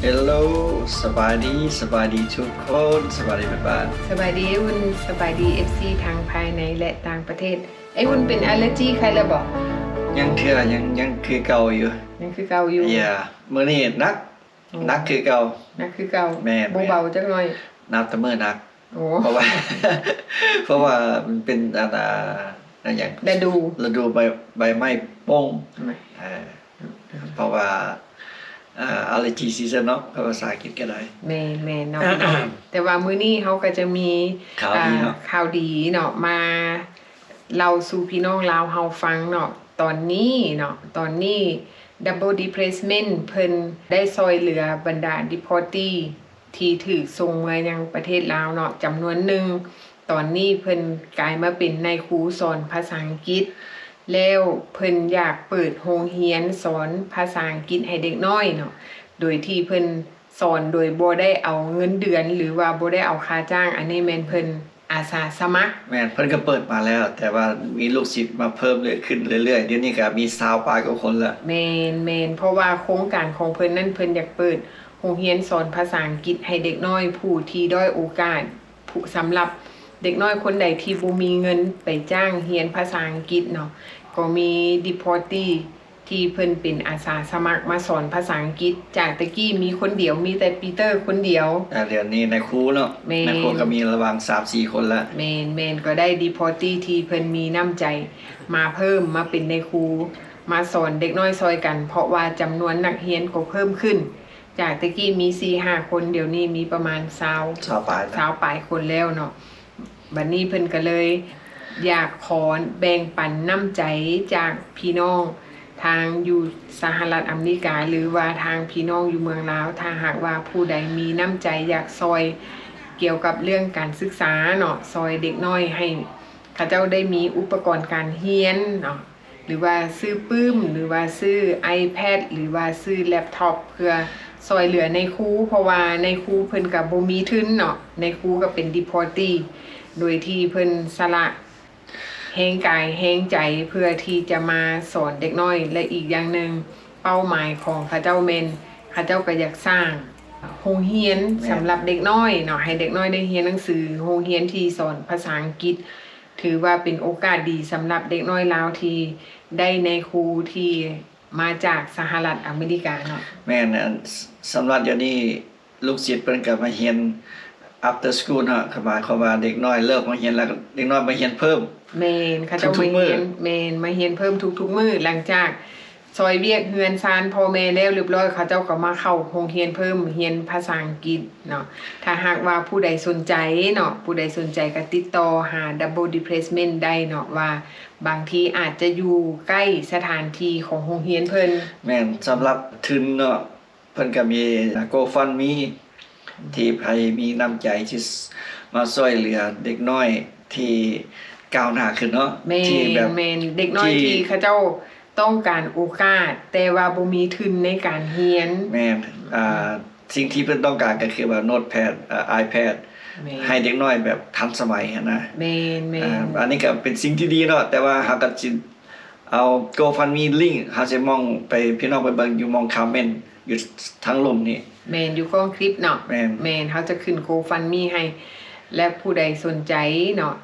ເຮລໂລ ສະບາຍດີ ສະບາຍດີທຸກຄົນ ສະບາຍດີເບິດບ້ານ. ສະບາຍດີອ້າຍອຸ່ນ ສະບາຍດີເອັຟຊີທັງພາຍໃນ ແລະ ຕ່າງປະເທດ. ອ້າຍອຸ່ນເປັນອາເລຈີໄຂ້ແລ້ວບໍ? ຍັງເທື່ອ ຍັງ ຍັງຄືເກົ່າຢູ່ ຍັງຄືເກົ່າຢູ່. ເອີ ມື້ນີ້ໜັກ ໂອ້ ໜັກຄືເກົ່າ ໜັກຄືເກົ່າ. ແມ່ນໆ ບໍ່ເບົາຈັກໜ້ອຍ ນັບແຕ່ມື້ໜັກ. ໂອ້ ເພາະວ່າ ເພາະວ່າມັນເປັນ ອັນ ອ່າ ອັນຫຍັງ ລະດູ ລະດູໃບ ໃບໄມ້ປົ່ງ. ເອີ ເພາະວ່າ ອ່າ ອາເລຈີຊີຊັນເນາະ ເພາະພາສາອັງກິດກໍໄດ້. ແມ່ນໆ ເນາະ ແຕ່ວ່າມື້ນີ້ເຮົາກໍຈະມີຂ່າວດີເນາະ ອ່າ ຂ່າວດີເນາະ ມາເລົ່າສູ່ພີ່ນ້ອງລາວເຮົາຟັງເນາະ. ຕອນນີ້ເນາະ ຕອນນີ້ Double Depression ເພິ່ນໄດ້ຊ່ອຍເຫຼືອບັນດາ Deportee ທີ່ຖືກສົ່ງເມືອຍັງປະເທດລາວເນາະ ຈຳນວນໜຶ່ງ. ຕອນນີ້ເພິ່ນກາຍມາເປັນນາຍຄູສອນພາສາອັງກິດ ແລ້ວເພິ່ນຢາກເປີດໂຮງຮຽນສອນພາສາອັງກິດໃຫ້ເດັກນ້ອຍເນາະ ໂດຍທີ່ເພິ່ນສອນໂດຍບໍ່ໄດ້ເອົາເງິນເດືອນ ຫຼືວ່າບໍ່ໄດ້ເອົາຄ່າຈ້າງ. ອັນນີ້ແມ່ນເພິ່ນອາສາສະໝັກ. ແມ່ນ ເພິ່ນກໍເປີດມາແລ້ວ ແຕ່ວ່າມີລູກສິດມາເພີ່ມເລື້ອຍຂຶ້ນເລື້ອຍໆ ດຽວນີ້ກໍມີຊາວປາຍກວ່າຄົນແລ້ວ. ແມ່ນໆ ເພາະວ່າໂຄງການຂອງເພິ່ນນັ້ນ ເພິ່ນຢາກເປີດໂຮງຮຽນສອນພາສາອັງກິດໃຫ້ເດັກນ້ອຍຜູ້ທີ່ດ້ອຍໂອກາດ ຜູ້ ສຳລັບເດັກນ້ອຍຄົນໃດທີ່ບໍ່ມີເງິນໄປຈ້າງຮຽນພາສາອັງກິດເນາະ ກໍມີ Deportee ທີ່ເພິ່ນເປັນອາສາສະໝັກມາສອນພາສາອັງກິດ. ຈາກແຕ່ກີ້ມີຄົນດຽວ ມີແຕ່ປີເຕີຄົນດຽວ ແຕ່ດຽວນີ້ນາຍຄູເນາະ. ແມ່ນ ນາຍຄູກໍມີລະຫວ່າງສາມສີ່ຄົນລະ. ແມ່ນໆ ກໍໄດ້ Deportee ທີ່ເພິ່ນມີນ້ຳໃຈມາເພີ່ມ ມາເປັນນາຍຄູ ມາສອນເດັກນ້ອຍຊ່ອຍກັນ ເພາະວ່າຈຳນວນນັກຮຽນກໍເພີ່ມຂຶ້ນ. ຈາກແຕ່ກີ້ມີສີ່ຫ້າຄົນ ດຽວນີ້ມີປະມານຊາວ ຊາວປາຍ ຊາວປາຍຄົນແລ້ວເນາະ. ບັດນີ້ເພິ່ນກໍເລີຍຢາກຂໍແບ່ງປັນນ້ຳໃຈຈາກພີ່ນ້ອງທາງຢູ່ສະຫະລັດອາເມລິກາ ຫຼືວ່າທາງພີ່ນ້ອງຢູ່ເມືອງລາວ ຖ້າຫາກວ່າຜູ້ໃດມີນ້ຳໃຈຢາກຊ່ອຍກ່ຽວກັບເລື່ອງການສຶກສາເນາະ ຊ່ອຍເດັກນ້ອຍໃຫ້ເຂົາເຈົ້າໄດ້ມີອຸປະກອນການຮຽນເນາະ ຫຼືວ່າຊື້ປຶ້ມ ຫຼືວ່າຊື້ iPad ຫຼືວ່າຊື້ laptop ເພື່ອຊ່ອຍເຫຼືອນາຍຄູ ເພາະວ່ານາຍຄູເພິ່ນກໍບໍ່ມີທຶນເນາະ ນາຍຄູກໍເປັນ Deportee ໂດຍທີ່ເພິ່ນສະຫຼະແຮງກາຍແຮງໃຈເພື່ອທີ່ຈະມາສອນເດັກນ້ອຍ ແລະ ອີກຢ່າງໜຶ່ງ ເປົ້າໝາຍຂອງເຂົາເຈົ້າແມ່ນ ເຂົາເຈົ້າກໍຢາກສ້າງໂຮງຮຽນ ແມ່ນ ສຳລັບເດັກນ້ອຍເນາະ ໃຫ້ເດັກນ້ອຍໄດ້ຮຽນໜັງສື ໂຮງຮຽນທີ່ສອນພາສາອັງກິດ ຖືວ່າເປັນໂອກາດດີສຳລັບເດັກນ້ອຍລາວທີ່ໄດ້ນາຍຄູທີ່ມາຈາກສະຫະລັດອາເມລິກາເນາະ. ແມ່ນ ອັນ ສ- ສຳລັບດຽວນີ້ລູກສິດເພິ່ນກໍມາຮຽນ after school ເນາະ ກໍໝາຍຄວາມວ່າເດັກນ້ອຍເລີກໂຮງຮຽນແລ້ວ ເດັກນ້ອຍມາຮຽນເພີ່ມ. ແມ່ນ ເຂົາເຈົ້າມາຮຽນ ແມ່ນ ມາຮຽນເພີ່ມທຸກໆມື້ ຫຼັງຈາກ ຊ່ອຍວຽກເຮືອນຊານພໍ່ແມ່ແລ້ວຮຽບຮ້ອຍ ເຂົາເຈົ້າກໍມາເຂົ້າໂຮງຮຽນເພີ່ມ ຮຽນພາສາອັງກິດເນາະ. ຖ້າຫາກວ່າຜູ້ໃດສົນໃຈເນາະ ຜູ້ໃດສົນໃຈກໍຕິດຕໍ່ຫາ Double Depression ໄດ້ເນາະ ວ່າບາງທີອາດຈະຢູ່ໃກ້ສະຖານທີ່ຂອງໂຮງຮຽນເພິ່ນ. ແມ່ນ ສຳລັບທຶນເນາະ ເພິ່ນກໍມີ GoFundMe ທີ່ໃຜມີນ້ຳໃຈທີ່ມາຊ່ວຍເຫຼືອເດັກນ້ອຍທີ່ກ້າວໜ້າຂຶ້ນເນາະ. ແມ່ນ ທີ່ແບບ ແມ່ນ ເດັກນ້ອຍທີ່ ທີ່ເຂົາເຈົ້າ ຕ້ອງການໂອກາດ ແຕ່ວ່າບໍ່ມີທຶນໃນການຮຽນ. ແມ່ນ ອ່າ ສິ່ງທີ່ເພິ່ນຕ້ອງການກໍຄືວ່າ notepad ເອີ iPad ແມ່ນ ໃຫ້ເດັກນ້ອຍແບບທັນສະໄໝຫັ້ນນະ. ແມ່ນໆ ອ່າ ອັນນີ້ກໍເປັນສິ່ງທີ່ດີເນາະ ແຕ່ວ່າເຮົາກໍຊິເອົາ GoFundMe link ເຮົາຊິມອງໄປ ພີ່ນ້ອງໄປເບິ່ງຢູ່ໝ່ອງຄອມເມັນຢູ່ທາງລຸ່ມນີ້. ແມ່ນ ຢູ່ກ້ອງຄລິບເນາະ. ແມ່ນ ແມ່ນ ເຮົາຈະຂຶ້ນ GoFundMe ໃຫ້ ແລະ ຜູ້ໃດສົນໃຈເນາະ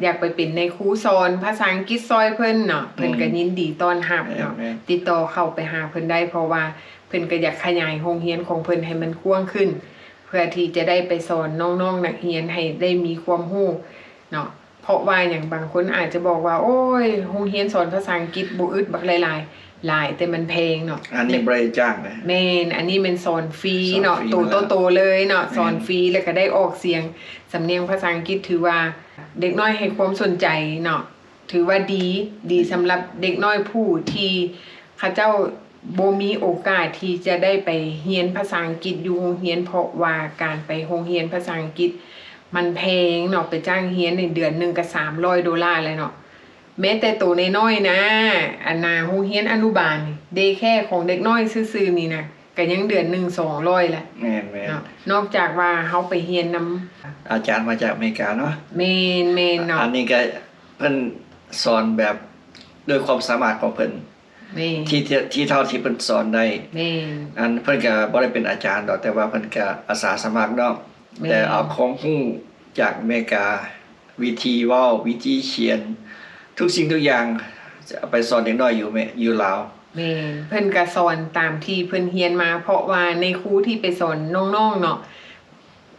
ຢາກໄປເປັນນາຍຄູສອນພາສາອັງກິດຊ່ອຍເພິ່ນເນາະ ເພິ່ນກໍ ອືມ ຍິນດີຕ້ອນຮັບເນາະ. ແມ່ນໆ ຕິດຕໍ່ເຂົ້າໄປຫາເພິ່ນໄດ້ ເພາະວ່າເພິ່ນກໍຢາກຂະຫຍາຍໂຮງຮຽນຂອງເພິ່ນໃຫ້ມັນກວ້າງຂຶ້ນ ເພື່ອທີ່ຈະໄດ້ໄປສອນນ້ອງໆນັກຮຽນໃຫ້ໄດ້ມີຄວາມຮູ້ເນາະ. ເພາະວ່າຫຍັງ ບາງຄົນອາດຈະບອກວ່າ ໂອ້ຍ ໂຮງຮຽນສອນພາສາອັງກິດບໍ່ອຶດບັກຫຼາຍໆ ຫຼາຍ ແຕ່ມັນແພງເນາະ. ອັນນີ້ບໍ່ໄດ້ຈ້າງເດ້. ແມ່ນ ອັນນີ້ແມ່ນສອນຟຣີເນາະ ສອນຟຣີ ໂຕຕໍ່ໂຕເລີຍເນາະ. ແມ່ນ ສອນຟຣີ ແລ້ວກໍໄດ້ອອກສຽງສຳນຽງພາສາອັງກິດ ຖືວ່າເດັກນ້ອຍໃຫ້ຄວາມສົນໃຈເນາະ ຖືວ່າດີ ດີ ອືມ ສຳລັບເດັກນ້ອຍຜູ້ທີ່ເຂົາເຈົ້າບໍ່ມີໂອກາດທີ່ຈະໄດ້ໄປຮຽນພາສາອັງກິດຢູ່ໂຮງຮຽນ ເພາະວ່າການໄປໂຮງຮຽນພາສາອັງກິດມັນແພງເນາະ ໄປຈ້າງຮຽນໃນເດືອນໜຶ່ງກໍສາມຮ້ອຍໂດລາແລ້ວເນາະ. ແມ້ແຕ່ໂຕນ້ອຍໆນະ ອັນນາ ໂຮງຮຽນອະນຸບານ daycare ຂອງເດັກນ້ອຍຊື່ໆນີ້ນະ ກໍຍັງເດືອນໜຶ່ງສອງຮ້ອຍລະ. ແມ່ນໆ ເນາະ ນອກຈາກວ່າເຮົາໄປຮຽນນຳອາຈານມາຈາກອາເມລິກາເນາະ. ແມ່ນໆເນາະ ອັນນີ້ກໍເພິ່ນສອນແບບດ້ວຍຄວາມສາມາດຂອງເພິ່ນ. ແມ່ນ ທີ່ ທີ່ ທີ່ເທົ່າທີ່ເພິ່ນສອນໄດ້. ແມ່ນ ອັນເພິ່ນກະບໍ່ໄດ້ເປັນອາຈານດອກ ແຕ່ວ່າເພິ່ນກະອາສາສະໝັກເນາະ. ແມ່ນ ແຕ່ເອົາຄວາມຮູ້ຈາກອາເມລິກາ ວິທີເວົ້າ ວິທີຂຽນ ທຸກສິ່ງທຸກຢ່າງ ເອົາໄປສອນເດັກນ້ອຍຢູ່ແມ ຢູ່ລາວ. ແມ່ນ ເພິ່ນກະສອນຕາມທີ່ເພິ່ນຮຽນມາ ເພາະວ່າໃນຄູທີ່ໄປສອນນ້ອງໆເນາະ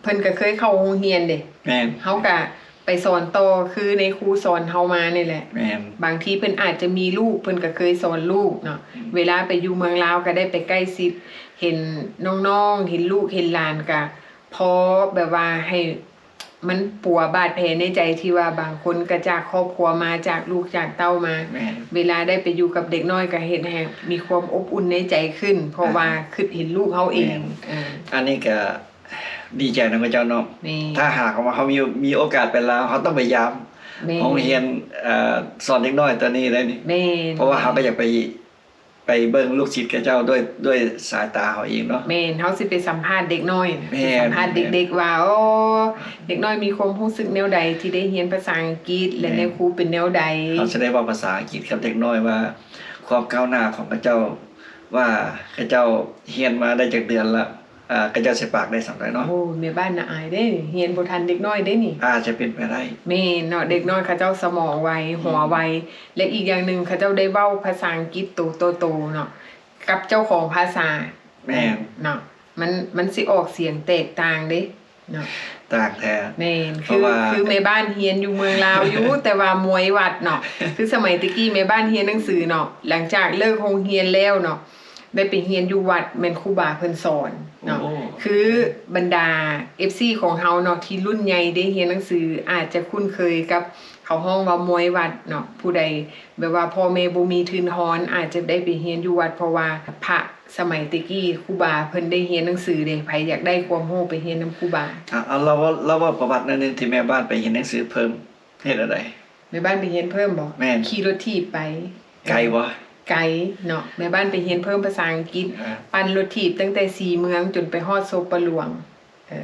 ເພິ່ນກະເຄີຍເຂົ້າໂຮງຮຽນເດ້. ແມ່ນ ເຮົາກະໄປສອນຕໍ່ຄືໃນຄູສອນເຮົາມານີ້ແຫຼະ. ແມ່ນ ບາງທີເພິ່ນອາດຈະມີລູກ ເພິ່ນກະເຄີຍສອນລູກເນາະ. ອືມ ເວລາໄປຢູ່ເມືອງລາວກະໄດ້ໄປໃກ້ຊິດ ເຫັນນ້ອງໆ ເຫັນລູກເຫັນຫຼານ ກະພໍແບບວ່າໃຫ້ ມັນປົວບາດແຜໃນໃຈທີ່ວ່າບາງຄົນກະຈາກຄອບຄົວມາ ຈາກລູກຈາກເຕົ້າມາ. ແມ່ນ ເວລາໄດ້ໄປຢູ່ກັບເດັກນ້ອຍກະເຮັດໃຫ້ມີຄວາມອົບອຸ່ນໃນໃຈຂຶ້ນ ເພາະວ່າ ອ່າ ຄິດເຫັນລູກເຮົາເອງ. ແມ່ນ ເອີ ອັນນີ້ກະດີໃຈນຳເຂົາເຈົ້າເນາະ. ແມ່ນ ຖ້າຫາກວ່າເຮົາມີ ມີໂອກາດໄປລາວ ເຮົາຕ້ອງໄປຢາມ ແມ່ນ ໂຮງຮຽນ ເອີ ສອນເດັກນ້ອຍຕົວນີ້ໄດ໋ນີ້. ແມ່ນ ເພາະວ່າເຮົາກະຢາກໄປ ໄປເບິ່ງລູກສິດເຂົາເຈົ້າດ້ວຍ ດ້ວຍສາຍຕາເຮົາເອງເນາະ. ແມ່ນ ເຮົາຊິໄປສຳພາດເດັກນ້ອຍ ແມ່ນ ໄປສຳພາດເດັກໆ ວ່າ ໂອ້ ເດັກນ້ອຍມີຄວາມຮູ້ສຶກແນວໃດທີ່ໄດ້ຮຽນພາສາອັງກິດ ແລະ ແມ່ນ ແນວຄູເປັນແນວໃດ. ເຮົາຊິໄດ້ເວົ້າພາສາອັງກິດກັບເດັກນ້ອຍວ່າ ຄວາມກ້າວໜ້າຂອງເຂົາເຈົ້າ ວ່າເຂົາເຈົ້າຮຽນມາໄດ້ຈັກເດືອນລະ ອ່າ ເຂົາເຈົ້າຊິປາກໄດ້ສ່ຳໃດເນາະ. ໂອ້ ແມ່ບ້ານໜ້າອາຍເດ້ ຮຽນບໍ່ທັນເດັກນ້ອຍເດ້ນີ້. ອາດຈະເປັນໄປໄດ້. ແມ່ນເນາະ ເດັກນ້ອຍເຂົາເຈົ້າສະໝອງໄວ ຫົວໄວ ອືມ ແລະ ອີກຢ່າງໜຶ່ງເຂົາເຈົ້າໄດ້ເວົ້າພາສາອັງກິດໂຕຕໍ່ໂຕເນາະ ກັບເຈົ້າຂອງພາສາ. ແມ່ນ ເນາະ ມັນ ມັນຊິອອກສຽງແຕກຕ່າງເດ້ເນາະ. ຕ່າງແທ້. ແມ່ນ ເພາະວ່າ ຄື ຄືແມ່ບ້ານຮຽນຢູ່ເມືອງລາວຢູ່ ແຕ່ວ່າມວຍວັດເນາະ. ຄືສະໄໝແຕ່ກີ້ແມ່ບ້ານຮຽນໜັງສືເນາະ ຫຼັງຈາກເລີກໂຮງຮຽນແລ້ວເນາະ ໄດ້ໄປຮຽນຢູ່ວັດ ແມ່ນຄູບາເພິ່ນສອນເນາະ. ໂອ້ ຄືບັນດາເອັຟຊີຂອງເຮົາເນາະ ທີ່ລຸ້ນໃຫຍ່ໄດ້ຮຽນໜັງສື ອາດຈະຄຸ້ນເຄີຍກັບ ເຂົາຮ້ອງວ່າມວຍວັດເນາະ. ຜູ້ໃດແບບວ່າພໍ່ແມ່ບໍ່ມີທຶນຮອນ ອາດຈະໄດ້ໄປຮຽນຢູ່ວັດ ເພາະວ່າພະສະໄໝແຕ່ກີ້ ຄູບາເພິ່ນໄດ້ຮຽນໜັງສືເດ້. ໃຜຢາກໄດ້ຄວາມຮູ້ໄປຮຽນນຳຄູບາ. ອ່າ ລາວເວົ້າ ລາວເວົ້າປະຫວັດໜ້ອຍໜຶ່ງ ທີ່ແມ່ບ້ານໄປຮຽນໜັງສືເພີ່ມ ເຮັດແນວໃດ? ແມ່ບ້ານໄປຮຽນເພີ່ມບໍ? ແມ່ນ ຂີ່ລົດຖີບໄປ. ໄກບໍ່? ໄກເນາະ ແມ່ບ້ານໄປຮຽນເພີ່ມພາສາອັງກິດ ອ່າ ປັ່ນລົດຖີບຕັ້ງແຕ່ສີເມືອງຈົນໄປຮອດໂຊປະຫຼວງ. ເອີ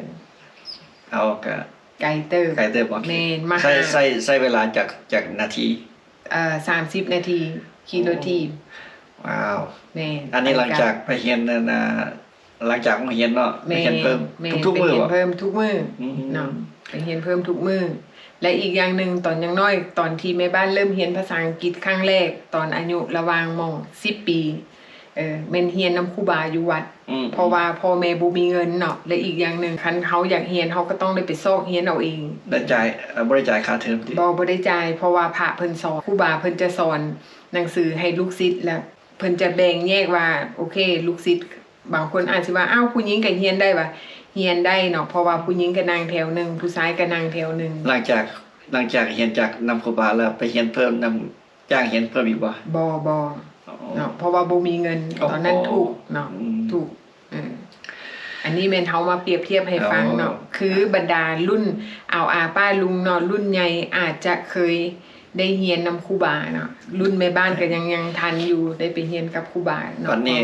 ເອົາ ກະໄກເຕີບ. ໄກເຕີບບໍ່? ແມ່ນ ມາ ໃຊ້ ຫາ ໃຊ້ ໃຊ້ເວລາຈັກ ຈັກນາທີ? ເອີ ສາມສິບນາທີ ຂີ່ລົດຖີບ. ໂອ້ ວ້າວ ແມ່ນ ອັນນີ້ ໄປ ຫຼັງຈາກໄປຮຽນນັ້ນນະ ຫຼັງຈາກໂຮງຮຽນເນາະ ແມ່ນ ໄປຮຽນເພີ່ມ ແມ່ນ ທຸກໆມື້ບໍ? ໄປຮຽນເພີ່ມທຸກມື້ ອືມ ເນາະ ໄປຮຽນເພີ່ມທຸກມື້. ແລະ ອີກຢ່າງໜຶ່ງ ຕອນຍັງນ້ອຍ ຕອນທີ່ແມ່ບ້ານເລີ່ມຮຽນພາສາອັງກິດຄັ້ງແລກ ຕອນອາຍຸລະຫວ່າງ ມ ສິບປີ ເອີ ແມ່ນຮຽນນຳຄູບາຢູ່ວັດ ອືມ ເພາະວ່າພໍ່ແມ່ບໍ່ມີເງິນເນາະ. ແລະ ອີກຢ່າງໜຶ່ງ ຄັນເຮົາຢາກຮຽນ ເຮົາກະຕ້ອງໄດ້ໄປຊອກຮຽນເອົາເອງ. ໄດ້ຈ່າຍ ບໍ່ໄດ້ຈ່າຍຄ່າເທີມຕິ? ບໍ່ ບໍ່ໄດ້ຈ່າຍ ເພາະວ່າພະເພິ່ນສອນ ຄູບາເພິ່ນຈະສອນໜັງສືໃຫ້ລູກສິດ ແລະ ເພິ່ນຈະແບ່ງແຍກວ່າ ໂອເຄ ລູກສິດ ບາງຄົນອາດຊິວ່າ ອ້າວ ຜູ້ຍິງກະຮຽນໄດ້ຫວາ? ຮຽນໄດ້ເນາະ ເພາະວ່າຜູ້ຍິງກະນັ່ງແຖວໜຶ່ງ ຜູ້ຊາຍກະນັ່ງແຖວໜຶ່ງ. ຫຼັງຈາກ ຫຼັງຈາກຮຽນຈາກນຳຄູບາແລ້ວ ໄປຮຽນເພີ່ມນຳ ຈ້າງຮຽນເພີ່ມອີກບໍ່? ບໍ່ ບໍ່ ອໍ ເນາະ ເພາະວ່າບໍ່ມີເງິນ. ອໍ ຕອນນັ້ນທຸກເນາະ ອືມ ທຸກ. ເອີ ອັນນີ້ແມ່ນເຮົາມາປຽບທຽບໃຫ້ຟັງເນາະ. ອໍ ຄືບັນດາລຸ້ນອາວອາປ້າລຸງເນາະ ລຸ້ນໃຫຍ່ອາດຈະເຄີຍໄດ້ຮຽນນຳຄູບາເນາະ. ລຸ້ນແມ່ບ້ານກະຍັງ ຍັງທັນຢູ່ ໄດ້ໄປຮຽນກັບຄູບາເນາະ. ບັດນີ້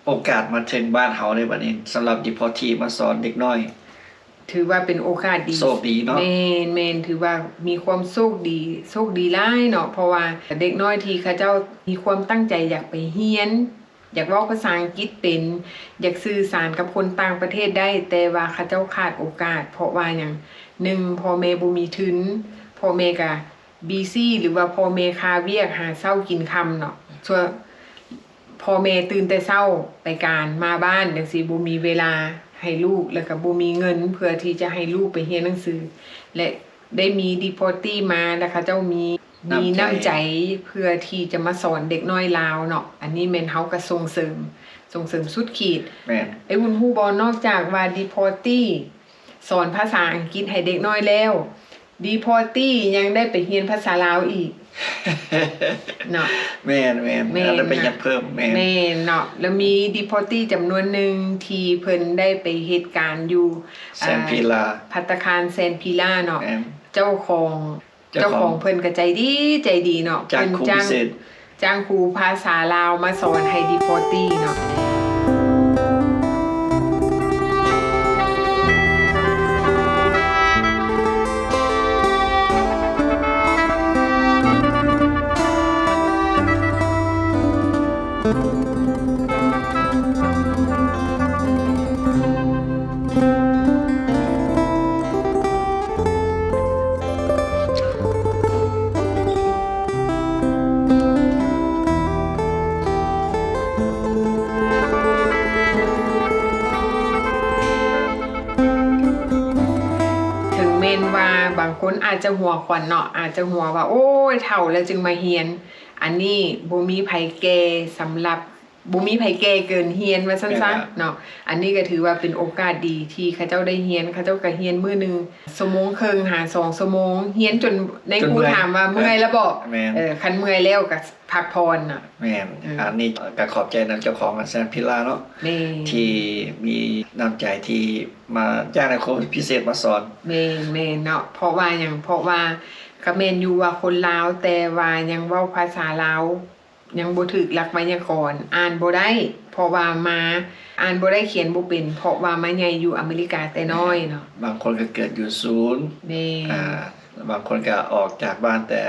ໂອກາດມາເຖິງບ້ານເຮົາເດ້ບັດນີ້ ສຳລັບດີພອຕີ້ມາສອນເດັກນ້ອຍ ຖືວ່າເປັນໂອກາດດີ ໂຊກດີເນາະ. ແມ່ນ ແມ່ນ ຖືວ່າມີຄວາມໂຊກດີ ໂຊກດີຫຼາຍເນາະ ເພາະວ່າເດັກນ້ອຍທີ່ເຂົາເຈົ້າມີຄວາມຕັ້ງໃຈຢາກໄປຮຽນ ຢາກເວົ້າພາສາອັງກິດເປັນ ຢາກສື່ສານກັບຄົນຕ່າງປະເທດໄດ້ ແຕ່ວ່າເຂົາເຈົ້າຂາດໂອກາດ ເພາະວ່າຫຍັງ? ໜຶ່ງ ພໍ່ແມ່ບໍ່ມີທຶນ ພໍ່ແມ່ກະບີຊີ ຫຼືວ່າພໍ່ແມ່ຄາວຽກຫາເຊົ້າກິນຄ່ຳເນາະ. ສ່ວນ ພໍ່ແມ່ຕື່ນແຕ່ເຊົ້າໄປການ ມາບ້ານຈັ່ງຊີ້ ບໍ່ມີເວລາໃຫ້ລູກ ແລ້ວກະບໍ່ມີເງິນເພື່ອທີ່ຈະໃຫ້ລູກໄປຮຽນໜັງສື ແລະ ໄດ້ມີດີພອຕີ້ມາ ແລ້ວເຂົາເຈົ້າມີ ມີນ້ຳໃຈ ນ້ຳໃຈເພື່ອທີ່ຈະມາສອນເດັກນ້ອຍລາວເນາະ. ອັນນີ້ແມ່ນເຮົາກະສົ່ງເສີມ ສົ່ງເສີມສຸດຂີດ. ແມ່ນ ໄອ້ວຸ້ນຮູ້ບໍ່ ນອກຈາກວ່າດີພອຕີ້ສອນພາສາອັງກິດໃຫ້ເດັກນ້ອຍແລ້ວ ດີພອຕີ້ຍັງໄດ້ໄປຮຽນພາສາລາວອີກເນາະ. ແມ່ນໆ ແມ່ນ ໄດ້ໄປຮຽນເພີ່ມ. ແມ່ນ ແມ່ນເນາະ ແລ້ວມີດີພອຕີ້ຈຳນວນໜຶ່ງທີ່ເພິ່ນໄດ້ໄປເຮັດການຢູ່ ແຊນພີລາ ເອີ ພັດຕາຄານແຊນພີລາເນາະ. ແມ່ນ ເຈົ້າຂອງ ເຈົ້າຂອງ ເຈົ້າຂອງເພິ່ນກະໃຈດີ ໃຈດີເນາະ. ເພິ່ນຈ້າງ ຈ້າງຄູພາສາລາວມາສອນໃຫ້ດີພອຕີ້ເນາະ. ອາ ບາງຄົນອາດຈະຫົວຂວັນເນາະ ອາດຈະຫົວວ່າ ໂອ້ຍ ເຖົ້າແລ້ວຈຶ່ງມາຮຽນ. ອັນນີ້ບໍ່ມີໃຜແກ່ສຳລັບ ບໍ່ມີໃຜແກ່ເກີນຮຽນວ່າຊັ້ນຊະ ແມ່ນລະ ເນາະ. ອັນນີ້ກໍຖືວ່າເປັນໂອກາດດີທີ່ເຂົາເຈົ້າໄດ້ຮຽນ ເຂົາເຈົ້າກໍຮຽນມື້ໜຶ່ງຊົ່ວໂມງເຄິ່ງຫາສອງຊົ່ວໂມງ ຮຽນຈົນນາຍຄູຖາມວ່າ ເມື່ອຍແລ້ວບໍ? ເອີ ຄັນເມື່ອຍແລ້ວກໍພັກຜ່ອນນະ. ແມ່ນ ເອີ ອັນນີ້ກໍຂອບໃຈນຳເຈົ້າຂອງແຊນພິລາເນາະ ແມ່ນ ທີ່ມີນ້ຳໃຈທີ່ມາຈ້າງນາຍຄູພິເສດມາສອນ. ແມ່ນ ແມ່ນເນາະ ເພາະວ່າຫຍັງ ເພາະວ່າກໍແມ່ນຢູ່ວ່າຄົນລາວ ແຕ່ວ່າຍັງເວົ້າພາສາລາວ ຍັງບໍ່ຖືກຫຼັກໄວຍາກອນ ອ່ານບໍ່ໄດ້ ເພາະວ່າມາ ອ່ານບໍ່ໄດ້ຂຽນບໍ່ເປັນ ເພາະວ່າມາໃຫຍ່ຢູ່ອາເມລິກາແຕ່ນ້ອຍເນາະ. ບາງຄົນກໍເກີດຢູ່ສູນ ແມ່ນ ອາ ບາງຄົນກໍອອກຈາກບ້ານແຕ່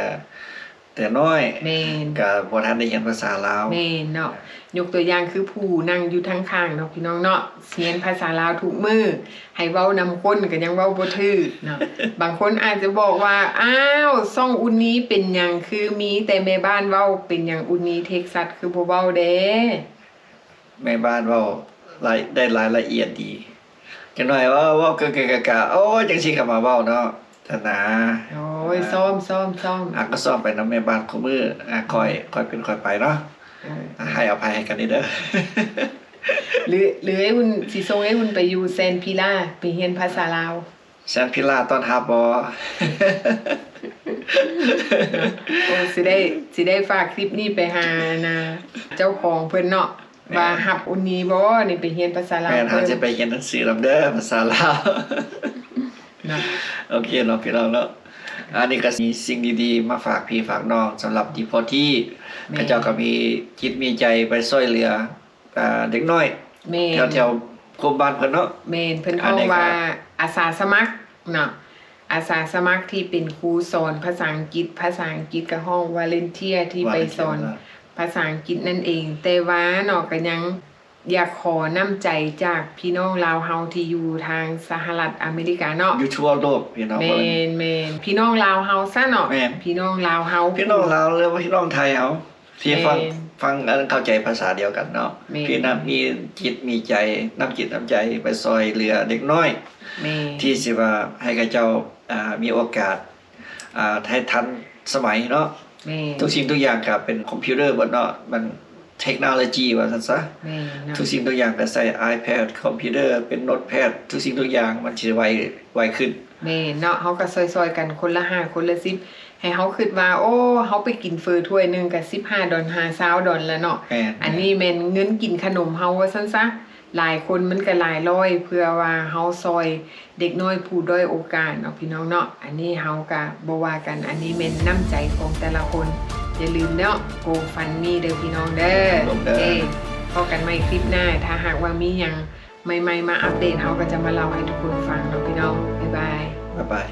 ແຕ່ນ້ອຍ ແມ່ນ ກໍບໍ່ທັນໄດ້ຮຽນພາສາລາວ. ແມ່ນເນາະ ຍົກຕົວຢ່າງຄືຜູ້ນັ່ງຢູ່ທາງຂ້າງເນາະ ພີ່ນ້ອງເນາະ ຮຽນພາສາລາວທຸກມື້ ໃຫ້ເວົ້ານຳຄົນກໍຍັງເວົ້າບໍ່ຖືກເນາະ. ບາງຄົນອາດຈະບອກວ່າ ອ້າວ ຊ່ອງອຸ່ນນີ້ເປັນຫຍັງຄືມີແຕ່ແມ່ບ້ານເວົ້າ ເປັນຫຍັງອຸ່ນນີ້ເທັກຊັດຄືບໍ່ເວົ້າແດ່? ແມ່ບ້ານເວົ້າລາຍ ໄດ້ລາຍລະອຽດດີ. ຈັກໜ້ອຍເວົ້າ ເວົ້າກະກະກະກະ ໂອ້ຍ ຈັ່ງຊີ້ກໍມາເວົ້າເນາະ ທະນາ. ໂອ້ຍ ອາ ຊ້ອມ ຊ້ອມ ຊ້ອມ ອາ ກໍຊ້ອມໄປນຳແມ່ບ້ານຄູ່ມື້. ອາ ຄ່ອຍ ຄ່ອຍເປັນຄ່ອຍໄປເນາະ. ເອີ ອາ ໃຫ້ອະໄພໃຫ້ກັນເດີ. ຫຼື ຫຼືໄອ້ອຸ່ນ ຊິສົ່ງໄອ້ອຸ່ນໄປຢູ່ແຊນພິລາ ໄປຮຽນພາສາລາວ. ແຊນພິລາຕ້ອນຮັບບໍ່? ໂອ້ ຊິໄດ້ ຊິໄດ້ຝາກຄລິບນີ້ໄປຫາ ອັນນ່າ ເຈົ້າຂອງເພິ່ນເນາະ ແມ່ນ ວ່າຮັບອຸ່ນນີ້ບໍ່ນີ້ ໄປຮຽນພາສາລາວ. ແມ່ນ ເຮົາຈະໄປຮຽນໜັງສືນຳເດີ ພາສາລາວເນາະ. ໂອເຄເນາະ ພີ່ນ້ອງເນາະ ອັນນີ້ກໍມີສິ່ງດີໆມາຝາກພີ່ຝາກນ້ອງ ສຳລັບດີພໍທີ ແມ່ນ ເຂົາເຈົ້າກໍມີຈິດມີໃຈໄປຊ່ວຍເຫຼືອ ອ່າ ເດັກນ້ອຍ ແມ່ນ ແຖວໆໂຄມບ້ານເພິ່ນເນາະ. ແມ່ນ ເພິ່ນຮ້ອງວ່າອາສາສະໝັກເນາະ ອາສາສະໝັກທີ່ເປັນຄູສອນພາສາອັງກິດ ພາສາອັງກິດກໍຮ້ອງ volunteer ທີ່ໄປສອນພາສາອັງກິດນັ້ນເອງ. ແຕ່ວ່າເນາະ ກໍຍັງຢາກຂໍນ້ຳໃຈຈາກພີ່ນ້ອງລາວເຮົາທີ່ຢູ່ທາງສະຫະລັດອາເມລິກາເນາະ ຢູ່ທົ່ວໂລກ ພີ່ນ້ອງ. ແມ່ນໆ ພີ່ນ້ອງລາວເຮົາຊະເນາະ. ແມ່ນ ພີ່ນ້ອງລາວເຮົາ ພີ່ນ້ອງລາວ ຫຼືວ່າພີ່ນ້ອງໄທເຮົາ ທີ່ຟັງ ແມ່ນ ຟັງ ເຂົ້າໃຈພາສາດຽວກັນເນາະ. ແມ່ນ ທີ່ນຳ ມີຈິດມີໃຈ ນ້ຳຈິດນ້ຳໃຈໄປຊ່ອຍເຫຼືອເດັກນ້ອຍ ແມ່ນ ທີ່ຊິວ່າໃຫ້ເຂົາເຈົ້າ ອ່າ ມີໂອກາດ ອ່າ ໃຫ້ທັນສະໄໝເນາະ. ແມ່ນ ທຸກສິ່ງທຸກຢ່າງກໍເປັນຄອມພິວເຕີເບິດເນາະ ມັນເທັກໂນໂລຈີວ່າຊັ້ນຊະ. ແມ່ນເນາະ ທຸກສິ່ງທຸກຢ່າງກໍໃຊ້ iPad ຄອມພິວເຕີ ເປັນ Notepad ທຸກສິ່ງທຸກຢ່າງມັນຊິໄວ ໄວຂຶ້ນ. ແມ່ນເນາະ ເຮົາກໍຊ່ອຍໆກັນຄົນລະຫ້າ ຄົນລະສິບ ໃຫ້ເຮົາຄິດວ່າ ໂອ້ ເຮົາໄປກິນເຝີຖ້ວຍໜຶ່ງກໍສິບຫ້າດອນ ຫາຊາວດອນລະເນາະ. ແມ່ນ ອັນນີ້ແມ່ນເງິນກິນຂະໜົມເຮົາວ່າຊັ້ນຊະ. ຫຼາຍຄົນມັນກໍຫຼາຍຮ້ອຍ ເພື່ອວ່າເຮົາຊ່ອຍເດັກນ້ອຍຜູ້ດ້ອຍໂອກາດເນາະ ພີ່ນ້ອງເນາະ. ອັນນີ້ເຮົາກໍບໍ່ວ່າກັນ ອັນນີ້ແມ່ນນ້ຳໃຈຂອງແຕ່ລະຄົນ. ຢ່າລືມເນາະ GoFundMe ເດີພີ່ນ້ອງເດີ. ເອີ ພໍ້ກັນໃໝ່ຄລິບໜ້າ ຖ້າຫາກວ່າມີຫຍັງໃໝ່ໆມາອັບເດດ ເຮົາກໍຈະມາເລົ່າໃຫ້ທຸກຄົນຟັງເນາະ ພີ່ນ້ອງ. ບາຍບາຍ ບາຍບາຍ.